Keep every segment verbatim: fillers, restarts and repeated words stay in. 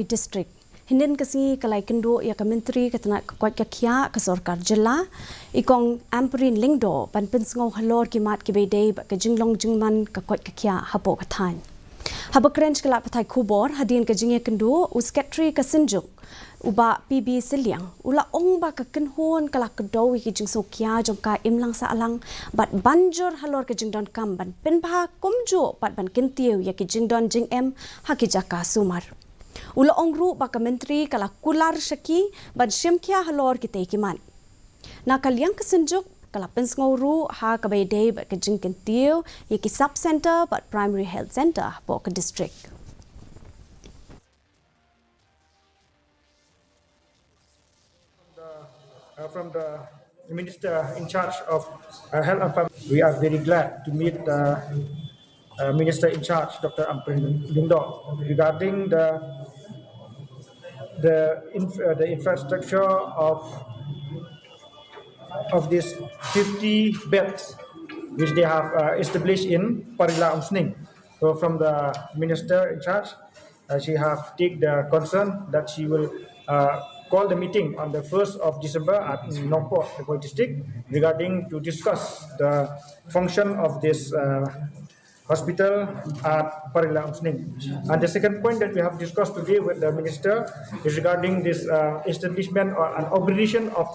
District. Hynnin ka sngi ka la ïakynduh ïa ka Myntri ka tnat ka koit ka khiah ka sorkar jylla, i Kong Ampareen Lyngdoh, ban pynsngew halor ki mat kiba ïadei bad ka jinglong jingman ka koit ka khiah hapoh ka thaiñ. Haba kren sha ki lad pathai khubor hadien ka jingïakynduh, u Secretary ka Synjuk, u Bah P B Sylliang, u la ong ba ka kynhun ka la kdew ïa ki jingsngewkhia jong ka imlang sahlang bad ban jur halor ka jingdonkam ban pynbha kumjuh bad ban kyntiew ïa ki jingdon jingem ha ki jaka sumar. U la ong ruh ba ka Myntri ka la kular sha ki ban shim khia halor kitei ki mat. Na ka liang ka Synjuk ka la pynsngew ruh ha kaba ïadei bad ka jingkyntiew ïa ki sub centre bad primary health centre hapoh ka district. Uh, from the Minister in charge of uh, Health and Family. We are very glad to meet the uh, Minister in charge, Doctor Ampareen Lyngdoh, regarding the the, inf- uh, the infrastructure of of these fifty beds which they have uh, established in Parila Umsning. So from the minister in charge, uh, she have take the concern that she will uh, call the meeting on the first of December at Nongpoh, the District, regarding to discuss the function of this uh, hospital at Parila Umsning. And the second point that we have discussed today with the minister is regarding this uh, establishment or an upgradation of,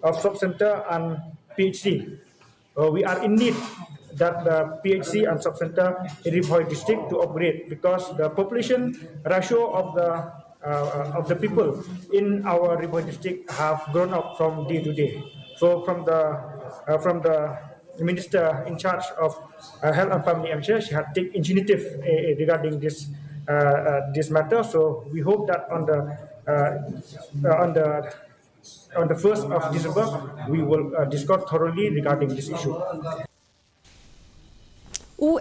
of sub center and P H C. Uh, we are in need that the P H C and sub center in Ri Bhoi district to upgrade because the population ratio of the uh, of the people in our Ri Bhoi district have grown up from day to day. So from the uh, from the minister in charge of uh, health and family, I'm sure she had take initiative uh, regarding this uh, uh, this matter. So we hope that on the uh, uh, on the on the first of December, we will uh, discuss thoroughly regarding this issue. U